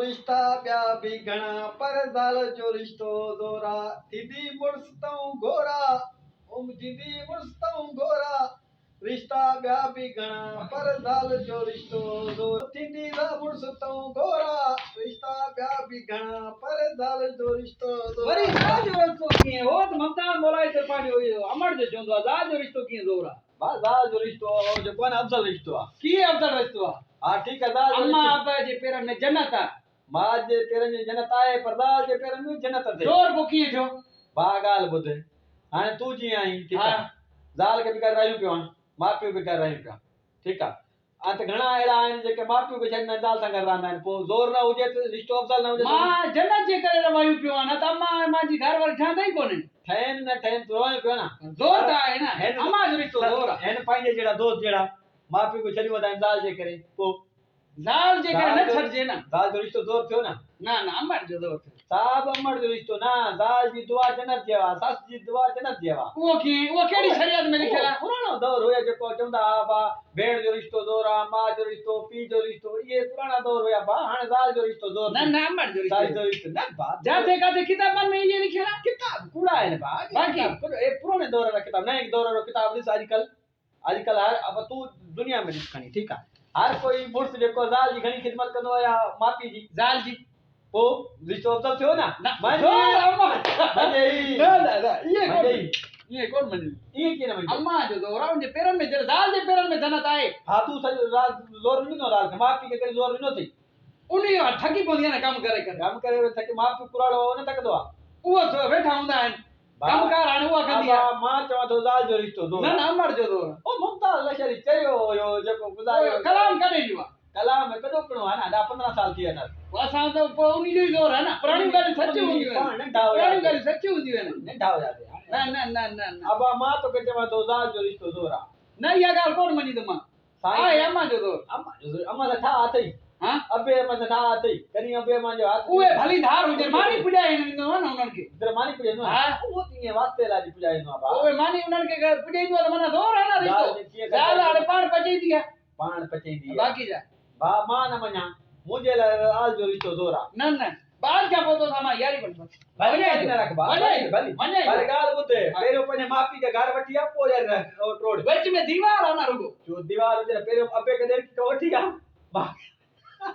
رشتا ٻيا به گهڻا پر زال جو رشتو زورا ٿيندي مڙس تئون گهورا ام ٿيندي مڙس تئون گهورا رشتا ٻيا به گهڻا پر زال جو رشتو زور ٿيندي مڙس تئون گهورا رشتا ٻيا به گهڻا پر زال جو رشتو زور. وري زال جو رشتو ڪيئن هو ته ممتاز مولائي ته پنهنجو اهو امڙ جو چوندو آهي زال جو رشتو ڪيئن زور آهي. ڀاء زال جو رشتو جيڪو آهي نه افضل رشتو آهي. ڪيئن افضل رشتو آهي؟ ها ٺيڪ آهي زال جو اما رشتو. ابا جي پيرن ۾ جنت آهي. ماء جي پيرن ۾ جنت آهي پر زال جي پيرن ۾ جنت اٿئي. زور پوء ڪيئن ٿيو؟ ڀاء ڳالهه ٻڌ هاڻي تون جيئن آهين ٺيڪ آهي زال کي به گهر راهيون پيو آهن ماء پيء به گهر راهيون پيا ٺيڪ آهي ۽ ته گهڻا اهڙا آهن جيڪي ماء پيء کي ڇڏيندا آهن زال سان گڏ رهندا آهن پوء زور نه هجي ته رشتو افضل نه هجي ته. مان جنت جي ڪري روايون پيو آهيان نه ته امان ۽ مانجي گهر واري ٺهندا ئي ڪونهن. ٺهن نه ٺهن تون روايون پيو آهين نه. زور ته آهي نه امان جو رشتو زور آهي. هن پنهنجي جهڙا دوست جهڙا ماء پيء کي ڇڏيون ويندا آهن زال جي ڪري پوء. زال جي ڪري نه ڇڏجي نه. زال جو رشتو زور ٿيو نه. نه نه امڙ جو زور ٿيو. صاحب امڙ جو رشتو نه زال جي دعا جنت جي وا سس جي دعا جنت جي وا. اهو ڪيئن اهو ڪهڙي شريعت ۾ لکيل آهي. پراڻو دور هيو جيڪو چوندا ها با ڀيڻ جو رشتو زور آ ماء جو رشتو پيء جو رشتو اهي پراڻا دور هيا با هاڻي زال جو رشتو زور نه نه امڙ جو رشتو جو رشتو نه با جاٿي ڪاٿي ڪتابن ۾ اهي لکيل آهي. ڪتاب ڪوڙا آهن با باقي اهي پراڻي دور وارا ڪتاب نئين دور وارو ڪتاب ڏس اڄڪلهه اڄڪلهه هر اب تون دنيا ۾ ڏس کڻي ٺيڪ آ هر ڪوئي مڙس جيڪو زال جي گهڻي خدمت ڪندو آ يا ماء پيء جي زال جي پو رشتو افضل ٿيو نه نه مڃي نه نه نه ائين ڪون ائين ڪون مڃي ائين ڪيئن نه مڃي اما جو زور آ ان جي پيرن ۾ زال جي پيرن ۾ جنت آهي ها تون سڄو رات زور نه ڏنو زال کي ماء پيء کي ڪڏهن زور ڏنو اٿئي انهي کان ٿڪي پوندي آ نه ڪم ڪري ڪري ڪم ڪري ٿڪي ماء پيء ڪراڙو نه ٿڪندو آ اهو ويٺا هوندا آهن ڪم ڪار هاڻي اها ڪندي آ. ابا مان چوان ٿو زال جو رشتو زور آ. نه نه امڙ جو زور آ. او ممتاز لشاري چريو هيو جيڪو گذاريو. اهو ڪلام ڪڏهن جو آ. ڪلام ڪڏو ڪڻو آ نه ڏهه 15 سال ٿي ويا اٿس. پوء اسان ته پوء انهي جو ئي زور آ نه. پراڻيون ڳالهيون سچيون هونديون آهن. پاڻ ننڍا هياسين. پراڻيون ڳالهيون سچيون هونديون آهن. ننڍا هياسين هاڻي. نه نه نه نه نه. ابا مان توکي چوان ٿو زال جو رشتو زور آ. نه اها ڳالهه ڪونه مڃيندم مان. آهي امان جو زور. امان جو زور. امان سان ٺاهه اٿئي. ها؟ ابي امان سان ٺاهه اٿئي. ڪڏهن ابي امان جو هٿ. اهي ڀلي ڌار هجن. ماني پڄائي ويندو آهي نه انهن کي. جيتري ماني پڄائيندو آهي. ها. اهو ته ائين واسطي لاء جي پڄائيندو آهي ڀاء. اهي ماني انهن کي پڄائيندو آهي ته معنيٰ زور آهي نه رشتو. زال هاڻي پاڻ پچائيندي آهي. پاڻ پچائيندي آهي. باقي ڇا. ڀاء مان نه مڃان. منهنجي لاء زال جو رشتو زور آهي. نه نه. بعد کان پوء توسان مان ياري ڪونه رکندس. ڀلي ياري نه رک ڀاء. ڀلي ڀلي. پر ڳالهه ٻڌ پهريون پنهنجي ماء پيء کي گهر وٺي آ پوء ياري رک ٽوڙ. وچ ۾ ديوار آ نه رڳو. جو ديوار هجي نه پهريون ابي کي ڏيرڪي کان وٺي آ.